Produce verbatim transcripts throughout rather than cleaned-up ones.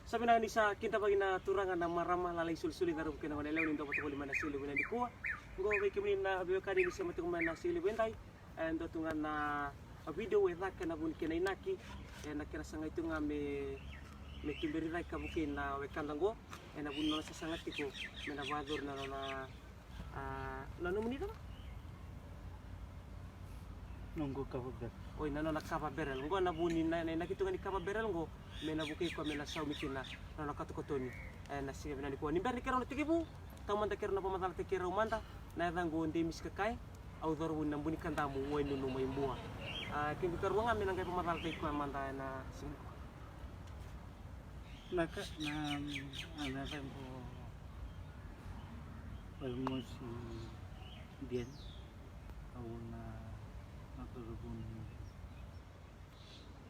Sa vinaka ni sa kidavaki na turaga, na marama, lalai, solisoli, cauravou kei na goneyalewa ni dau vata voli mai na siga levu nikua. Qo vei kemuni na veiwekani ni sema tiko mai na siga levu edai, e dua tu ga na video e caka ena vuku ni kena inaki, ena kena sagai tu ga me, me tuberi cake ka vukei na wekada qo, ena vuku ni nona sasaga tiko me na vakayacori na nona, a, na nomuni cava? Noqu kava barrel. Oi, na nona kava barrel. Qo na vu ni na, na inaki tu ga ni kava barrel qo, me na vukei koya me na saumi kina na nona katokatoni. E, na siga vinaka nikua. Ni bera ni keirau na tekivu, taumada keirau na vakamacalataki keirau mada. Na yacaqu o Demis Kakai, au cauravou ni Nabunikadamu, Wainunu mai Bua. A, kequ ikarua ga me na qai vakamacalataki koya mada ena siga nikua. Naka, na, na yacaqu o Vaimosi Diani, au na, na cauravou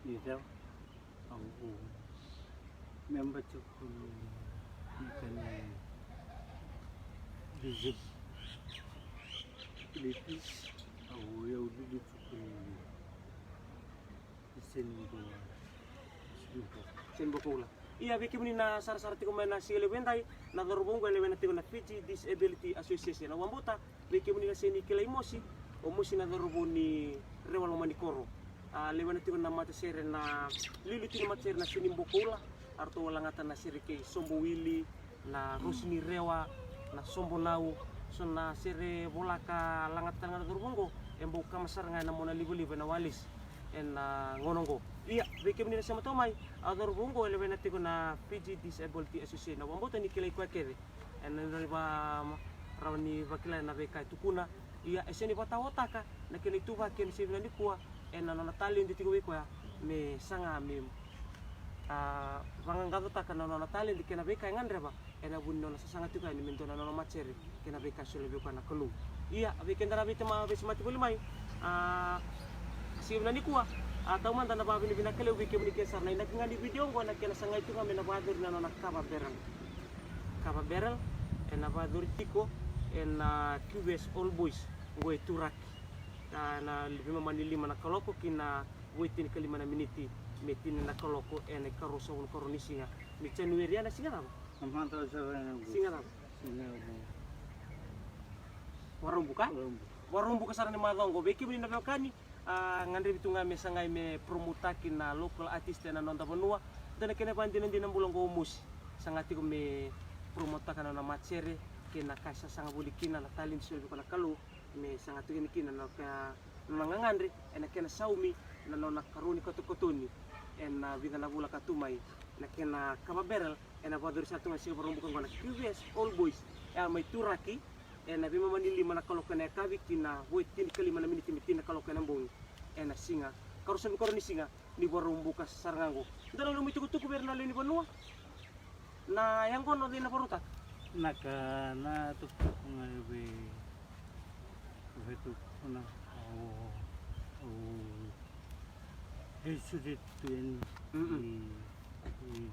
ni Rewa, au, au memba tiko ni, ni kena Reserve Ladies, au, au lili tiko ni Seni Bokoula. Seni Bokoula. Ia, vei kemuni na sarasara tiko mai na siga levu edai, na cauravou qo e lewena tiko na Fiji Disability Association. Au vakabauta vei kemuni na seni kilai Mosi, o Mosi na cauravou ni Rewa Lomanikoro. A, lewena tiko na matasere, na iliuliu tu ni matasere na Seni Bokoula, a ratou a lagata na sere kei Sobo Wili, na Rosi ni Rewa, na Sobo Nau, so na sere vola ka lagata tale ga na cauravou qo, e bau kama sara ga ena mona livaliva ena walesi ena gauna qo. Ia, vei kemuni na sema toka mai, a cauravou qo e lewena tiko na Fiji Disability Association, au vakabauta ni kilai koya kece. Ena nodra ni va, rawa ni vakila na veika e tukuna. Ia, e sega ni vakataotaka na kena ituvaki ena siga vinaka nikua, ena nona taledi tiko vei koya me saga me, a, vaqaqacotaka na nona taledi kei na veika e gadreva, ena vuku ni nona sasaga tiko yani me dua na nona matasere kei na veika e solia vei koya na Kalou. Ia, vei keda na veitama veisemati voli mai, a, siga vinaka nikua, a, taumada na vakavinavinaka levu vei kemuni kece sara. Na inaki ga ni video oqo ena kena sagai tu ga me na vakayacori na nona kava barrel. Kava barrel, ena vakayacori tiko ena Q V S All Boys, qo e Turaki. A, na veimama ni lima na kaloko ki na vo e tinikalima na miniti me tini na kaloko ena ikaruasagavulu ka rua ni siga ni January, ya na siga cava? Na macawa sara ga qo. Siga cava? Siga qo. Vakaraubuka? Vakaraubuka. Vakaraubuka sara ni macawa qo. Vei kemuni na veiwekani, a, gadrevi tu ga me sagai me promotaki na local artist ena noda vanua. Dua na kena ivakadinadina bula qo o Mosi. Saga tiko me promotaka na nona matasere kei na ka e sasaga voli kina na taledi solia vei koya na Kalou, me saga tiko yani kina na ka, na nona gagadre ena kena saumi na nona karua ni katokatoni ena vica na vula ka tu mai, na kena kava barrel. Ena vakayacori sara tu ga ena siga Vakaraubuka oqo na Q V S All Boys, e a mai Turaki, ena veimama ni lima na kaloko ena yakavi ki na vo e tinikalima na miniti me tini na kaloko ena bogi, ena siga, karuasagavulu ka rua ni siga ni Vakaraubuka sara ga oqo. Dua na nomu itukutuku vei ira na lewe ni vanua, na yaqona o cei na vakarautaka? Na ka, na tukutuku ga e vei, vei tukuna, au, au, e suri tu yani. Mm-mm. Ni, ni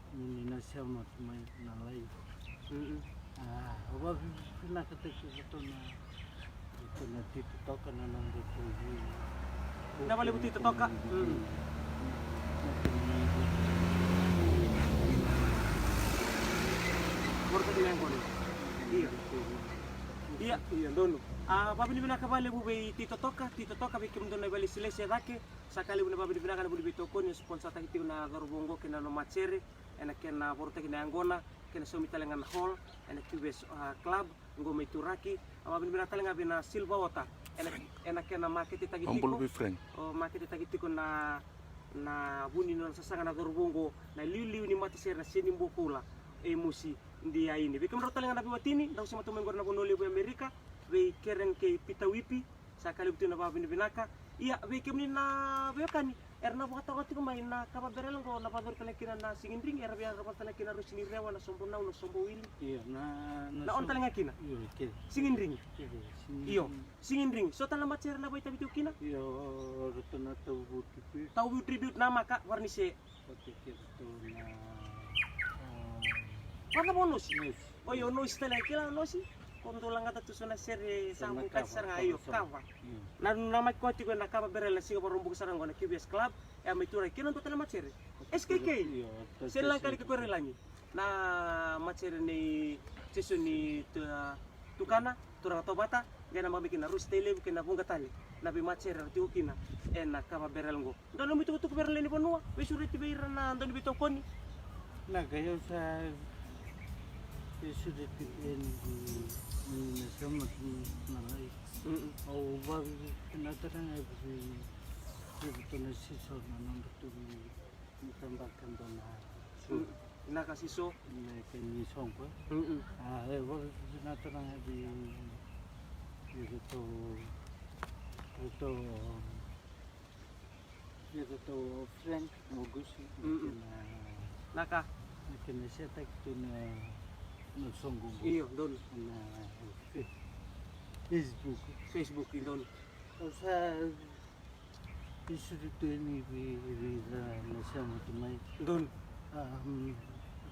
Ni na sema tu mai na lai. Mm-mm. A, au vakavinavinakataki ratou na, ratou na Tito Toka na noqu tu. Na vale vu Tito Toka. Mm. Voroka tu na yaqona. Io. Io, io, donu. A, vakavinavinaka vakalevu vei Tito Toka, Tito Toka vei kemudou na veilesilesi e cake. Sa ka levu na vakavinavinaka na vuni veitokoni, sponsor taki tiko na cauravou oqo kei na nona matasere. Ena kena voroutaki na yaqona, kena saumi tale ga na hall ena Q V S, a, Club, qo mai Turaki. A, vakavinavinaka tale ga vei na Silver Water ena, ena kena maketetaki tiko. O, maketetaki tiko na, na vu ni nona sasaga na cauravou oqo, na iliuliu ni matasere na Seni Bokoula, e Mosi Diani. Vei kemudrau tale ga na veiwatini drau sema tu mai qori na vanua levu e Amerika, vei Karen kei Peter Wipi. Sa ka levu tu na vakavinavinaka. Ia, vei kemuni na veiwekani, era na vakatawa tiko mai na kava barrel oqo, na vakayacori tale kina na sigidrigi, era via ravata tale kina na Rosi ni Rewa, na Sobo Nau, na Sobo Wili. Io, na, na, na on tale ga kina. Io, kece. Sigidrigi. Kece, sigidrigi. Io, sigidrigi. So tale na matasere na vakaitavi tiko kina? Io, ratou na Tauvu Tribute. Tauvu Tribute na maka, varanise. Vata kei ratou na, a, vata vou Nosi. Nosi. Oi, o Nosi tale, kila o Nosi? Ko dou lagata tu so na sere sa vukati sara ga, io, kava. Na namaki koya tiko ena kava barrel na siga Vakaraubuka sara qo na Q V S Club. E a mai turaki kei na dua tale matasere, S K K. Seni Lagakali kei Koirelagi. Na matasere nei Jason ni Tukana, turaga Tovata, qai na mami kina Rosi Tailevu kei na vuqa tale na veimatasere era tiko kina ena kava barrel qo. Dua nomu itukutuku vei ira na lewe ni vanua, veisureti vei ira na dau ni veitokoni. Na ka, au sa veisureti vei na sema na lai. Au vavinavinaka tale ga vei iratou na siso na nodratou ni tabaka dua na su. Na ka siso. Na ka ni soqo. A, e vavinavinaka tale ga vei iratou, iratou Ia tatou Frank Mogusi, na kena, na ka, na kena setaki tu na, na soqo qo. Io, donu. Na Fe-, Facebook. Facebook, i donu. Au sa isuri tu yani vei, vei ira na sema tu mai. Donu. Am,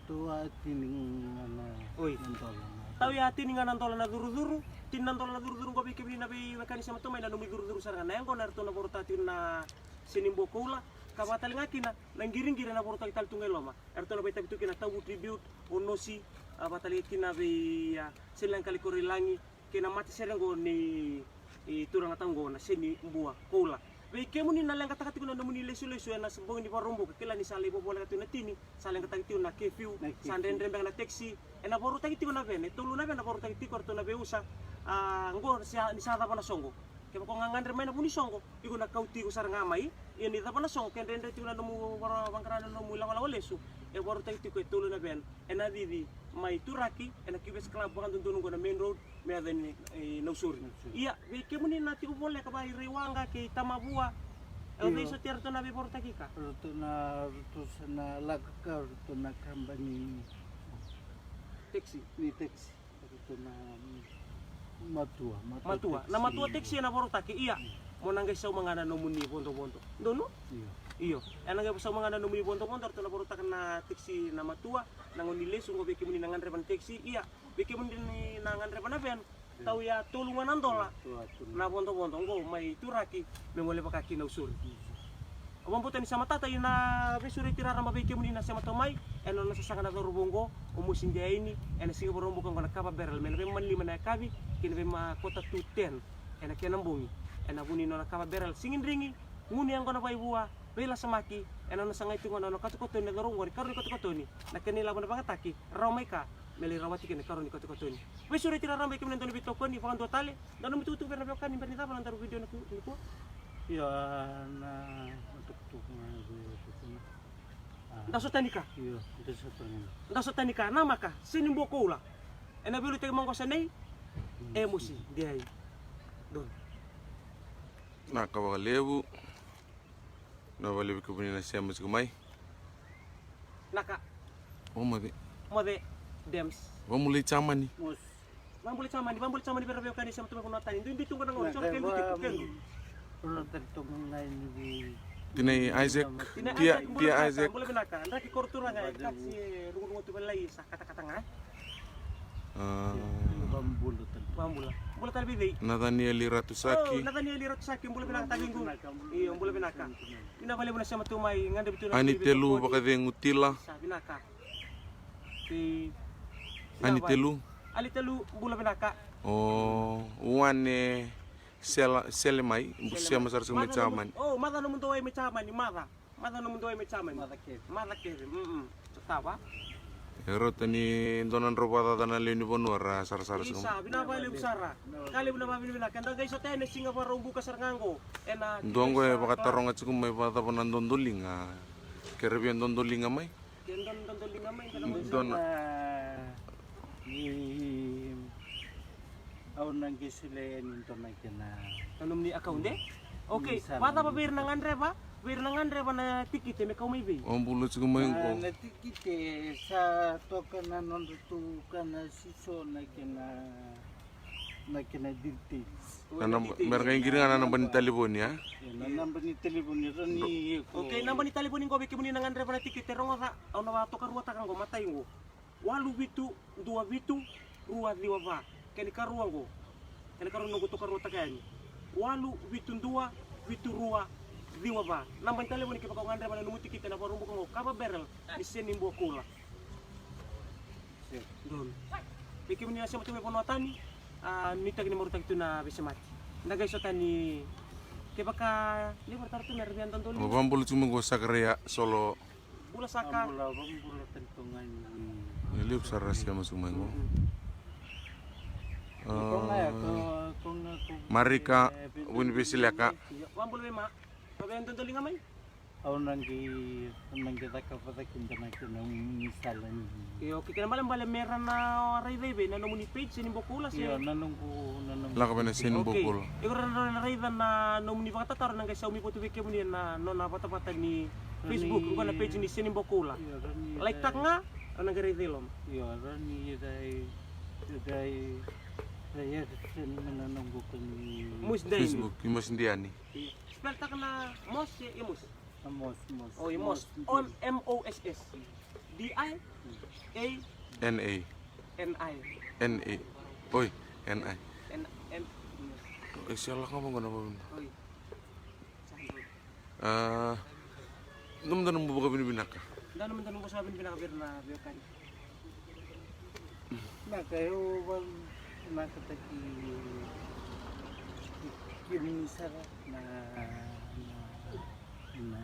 tou a tini ga na, oi, na dola na. Tau ya tini ga na dola na curucuru, tini na dola na curucuru qo vei kemuni na veiwekani sema tu mai na nomu icurucuru sara ga na yaqona eratou na vorotakitu na Seni Bua Koula, ka vakatale ga kina na qiriqiri ena vorotakitu tale tu ga i loma. Eratou na vaitavi tu kina Tavu Tribute, o Nosi, a vakatale kina vei, a, Seni Lagakali Korilagi, kei na matasere qo nei, e, turaga tau qo na Seni Bua Koula. Vei kemuni na leqataka tiko na nomuni lesulesu ena bogi ni Vakaraubuka, kila ni sa lai vovoleka tiko na tini, sa leqataki tiko na kefiu, sa dredre beka na tekisi, ena voroutaki tiko na vene, e tolu na vene na voroutaki tiko, eratou na veiusa, a, qo ni sa, ni sa cava na soqo. Kevaka o gagadre mai na vu ni soqo, iko na kauti iko sara ga mai. Ia ni cava na soqo, ke dredre tiko na nomu vara-, vaqara na nomu ilawalawa lesu, e voroutaki tiko e tolu na vene ena cici mai Turaki, ena Q V S Club vakadodonu qo na main road, me yaco ni, e, Nausori. Nausori. Ia, vei kemuni na tiko voleka vei ira i waqa kei Tamavua, e, o cei soti eratou na veivoroutaki ka? Eratou na, eratou sa na lako ka, eratou na kabani ni tekisi. Ni tekisi. Eratou na, mm, Matua, Matua, Matua. Na Matua tekisi ena voroutaki, ia. Mm. Mo na qai sauma ga na nomuni vodovodo. Donu? Io. Io. Ena qai sauma ga na nomuni vodovodo, eratou na voroutaka na tekisi na Matua, na gauna ni lesu qo vei kemuni na gadreva na tekisi, ia. Vei kemuni na gadreva na vene, tau ya tolu ga na dola na vodovodo qo mai Turaki me gole vaka ki Nausori. Au vakabauta ni sa matata, ia na veisureti raraba vei kemuni na sema tu mai ena nona sasaga na cauravou qo, o Mosi Diaini, ena siga Vakaraubuka qo na kava barrel, mai na veimama lima na yakavi kei na veimama kota tu ten ena kena bogi, ena vu ni nona kava barrel sigidrigi, gunu yaqona vakaivua, veilasamaki, ena nona sagai tu ga na nona katokatoni na cauravou qori, karua ni katokatoni, na kena ilavo na vagataki, rawa mai ka, me lai rawati kina na karua ni katokatoni. Veisureti raraba vei kemuni na dau ni veitokoni, vakadua tale, dau nomu itukutuku vei ira na veiwekani, bera ni cava na daru vidio nikua. Io, na, na tukutuku na veiwekani. A. Da sota ni ka. Io, da sota ni ka. Da sota ni ka, namaka, Seni Bua Koula. Ena veiliutaki maqosa nei, mm, Emosi Diai. Donu. Vinaka vakalevu. Vinaka vakalevu kemuni na sema tiko mai. Vinaka. O moce. Moce. Dems. Vabula i Jamani. Mos. Vabula i Jamani, vabula i Jamani vei ira na veiwekani sema tu mai vanua tani. Duidui tu qo na gauna, so na kedu tiko, kedu. Tinai Isaac. Tinai Isaac, bula vinaka. Bula vinaka. Draki koro turaga, e kati e rugurugua tu valai sa katakata ga. A. Vabula. Vabula. Bula tale vei cei? Nathanieli Ratusaki. O, Nathanieli Ratusaki, bula vinaka taliqu. Io, bula vinaka. Vinaka vakalevu na sema tu mai, gadrevi tu na Ani Telu Vakacegu Tila. Sa vinaka. Ani Telu. Ani Telu, bula vinaka. O, Wane Sela, Sele mai, bu sema sara tiko mai Jamani. O, maca nomu dau mai Jamani, maca. Maca nomu dau mai Jamani. Maca kece. Maca kece, mm. Sotava. E rauta ni dua na drau vakacaca na lewe ni vanua ra sarasara tiko mai. Isa, vinaka vakalevu sara. Ka levu na vakavinavinaka. Eda qai sota ena siga Vakaraubuka sara ga qo. Ena dua qo e vakataroga tiko mai vakacava na dodoliga. Ke ra via dodoliga mai. Ke dodoliga mai, dodoliga mai. Dona. I, au na qai solia yani dua na kena. Na nomuni account, e? Okay, vakacava vei ira na gadreva, vei ira na gadreva na tikite me kau mai vei? O bula tiko mai qo. Na tikite sa toka na nodratou ka na siso na kena, na kena details. Na naba, me ra qai qiri ga na naba ni talevoni, a? Na naba ni talevoni, ra ni ko. Okay, naba ni talevoni qo vei kemuni na gadreva na tikite, rogoca, au na vakatokaruataka qo, matai qo. Walu vitu, dua vitu, rua ciwa va. Kena ikarua oqo. Kena ikarua noqu tokaruataka yani. Walu vitu dua vitu rua ciwa va. Naba ni talevoni kevaka o gadreva na nomu tikite ena Vakaraubuka oqo, Kava Barrel ni Seni Bua Koula. Donu. Vei kemuni na sema tu mai vanua tani, a, nuitaki ni marautaki tu na veisemati. Da qai sota ni kevaka ni vara tara tu me ra via dodoli. Mo vabula tu mai qo Sakaraia Solo. Bula Saka. Vabula, vabula tani tu ga ni. Ni levu sara sema tu mai qo. Mm. Ko ga ya, ko, ko ga, ko Marika, eh, Vuni Veisileka. Vabula vei ma. Ko via dodoli ga mai? Au na qai, au na qai cakava cake kina na kena ni sala ni. Io, okay, kena ibalebale me ra na raica i vei, na nomuni page Seni Bua Koula se? Io, na noqu, na noqu. Lako vei na Seni Bua Koula. Okay. Iko ra na raica na nomuni vakatataro, na qai saumi votu vei kemuni ena nona vatavata ni Facebook, qo na page ni Seni Bua Koula. Io, ra ni. Like taka ga, au na qai raica i loma. Io, ra ni rai, rai, rai, rai, na noqu ka ni. Moss Diani. Facebook, i Moss Diani. Io. Spell taka na Moss, e, e Moss. Moss, Moss. Oh, Moss. Moss. M O S S. D I A N A. N A. N A. Oi, N A. N, N. Oi, sia lako ga vaqo na vavuna. Oi. Ah, dua mada na nomu vakavinavinaka. Dua mada na nomu vakavinavinaka vei ira na veiwekani. Vinaka, au vakavinavinakataki kemuni sara na, na, na,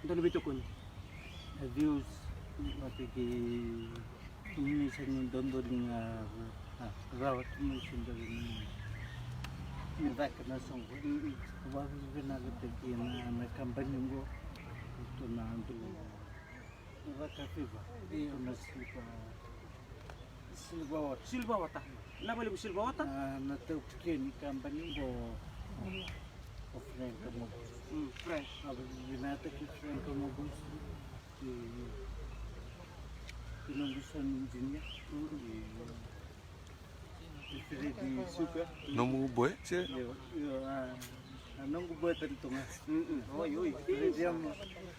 dua na veitokoni. Na views, vata kei kemuni sa ni dodoliga, a, rawa tu mai se dua ni, ni caka na soqo. Vakavinavinakataki na, na kabani qo. Tu na dua. Vaka fiva. Io. Na silver, silver water. Silver water. Na vale bu silver water? Na, na tau tikeni kabani qo o Frank Mobus. Mm, Frank. A vinata ki Frank Mobus. Ki, ki noqu son engineer. Mm. Ki Fredi Suka. Nomu boy, se? Io, io, a, a noqu boy tale tu ga. Mm, mm. Oi, oi. Fredi Ama,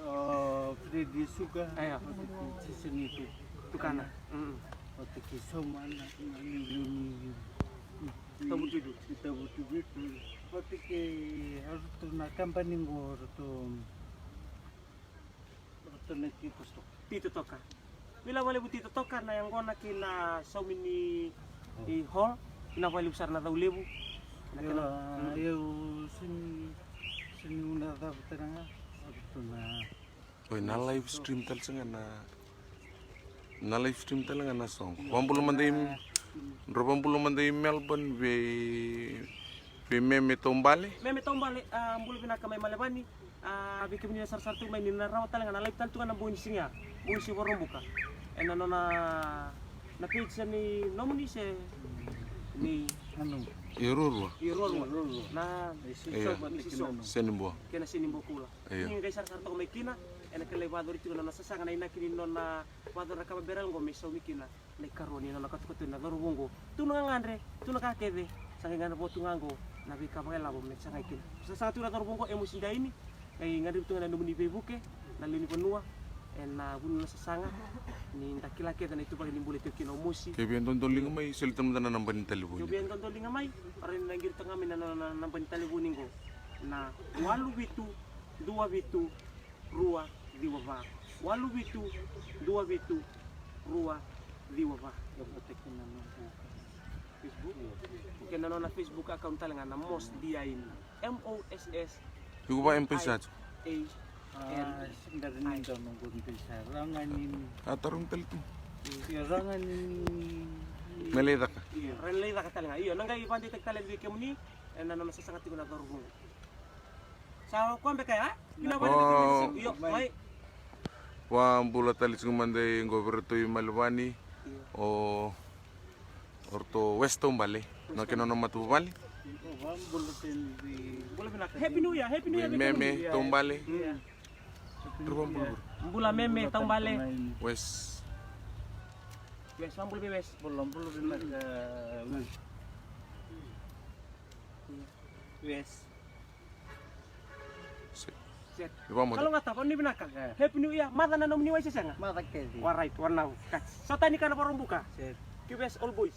o, Fredi Suka. Aya. Oti ki Sisini tu. Tukana. Mm, mm. Oti ki Soma na, na, ni, ni, ni, Tavututu. Ni Tavututu. Mm. Oti ki, a ratou na kabani qo ratou. Tito Toka. Tito Toka. Vinaka vakalevu Tito Toka, na yaqona kei na saumi ni hall. Vinaka vakalevu sara na cau levu. Na kena, mm. Io, sini, sini una cava tale ga. Oi, na live stream tale ga na, na live stream tale ga na soqo. Vabula mada i, dro vabula mada i Melbourne vei, vei Meme Taubale. Meme Taubale, a, bula vinaka mai Malevani. A, vei kemuni na sarasara tu mai ni na rawa tale ga na live tale tu ga na bogi ni siga, bogi ni siga Vakaraubuka. Ena nona na page ni nomuni se ni. Io ruarua. Io ruarua. Na. Io. Seni Bua. Kei na Seni Bua Koula. Io. Ni qai sarasara toka mai kina ena kena lai vakayacori tiko na nona sasaga na inaki ni nona vakayacora na kava barrel qo me saumi kina. Na ikarua ni nona katukatu na cauravou oqo. Tu na gagadre, tu na ka kece, sa qai gadreva tu ga oqo na veika vakailavo me sagai kina. Sa saga tu na cauravou oqo, Emosi Daini, qai gadrevi tu ga na nomuni veivuke na lewe ni vanua ena vuni na sasaga, ni da kila kece na ituvaki ni bula e tiko kina o Mosi. Ke via dodoliga mai, soli tale mada na naba ni talevoni. Ke via dodoliga mai, o rawa ni na qiri toka ga mai na, na, na naba ni talevoni oqo. Na walu vitu dua vitu rua ciwa va. Walu vitu dua vitu rua ciwa va. Io, vata kei na noqu Facebook. Kei na nona Facebook account tale ga na Moss Diaini. M O S S. Iko va M P sa tu. A, sega ni dua noqu M P sa. Rawa ga ni. A, tarogi tale tu. Io, rawa ga ni. Me lai caka. Io, rawa ni lai caka tale ga. Io, na qai vakadeitaki tale vei kemuni ena nona sasaga tiko na cauravou. Sa koya beka ya? Io, mai. Vabula tale tiko mada i qo vei ratou i Malevani. Io. O, o ratou West Taubale. Na kena nona matavuvale. Vabula tale. Bula vinaka. Happy New Year, Happy New Year. Meme Taubale. Io. Bula Meme Taubale. West. West, vabula vei West. Bula, bula vinaka. West. Set. Set. Kalougata, vanu ni vinaka. Happy New Year. Maca na nomuni wai se sega? Maca kece. Alright, wanau. Sota ni kana Vakaraubuka. Set. Ki West All Boys.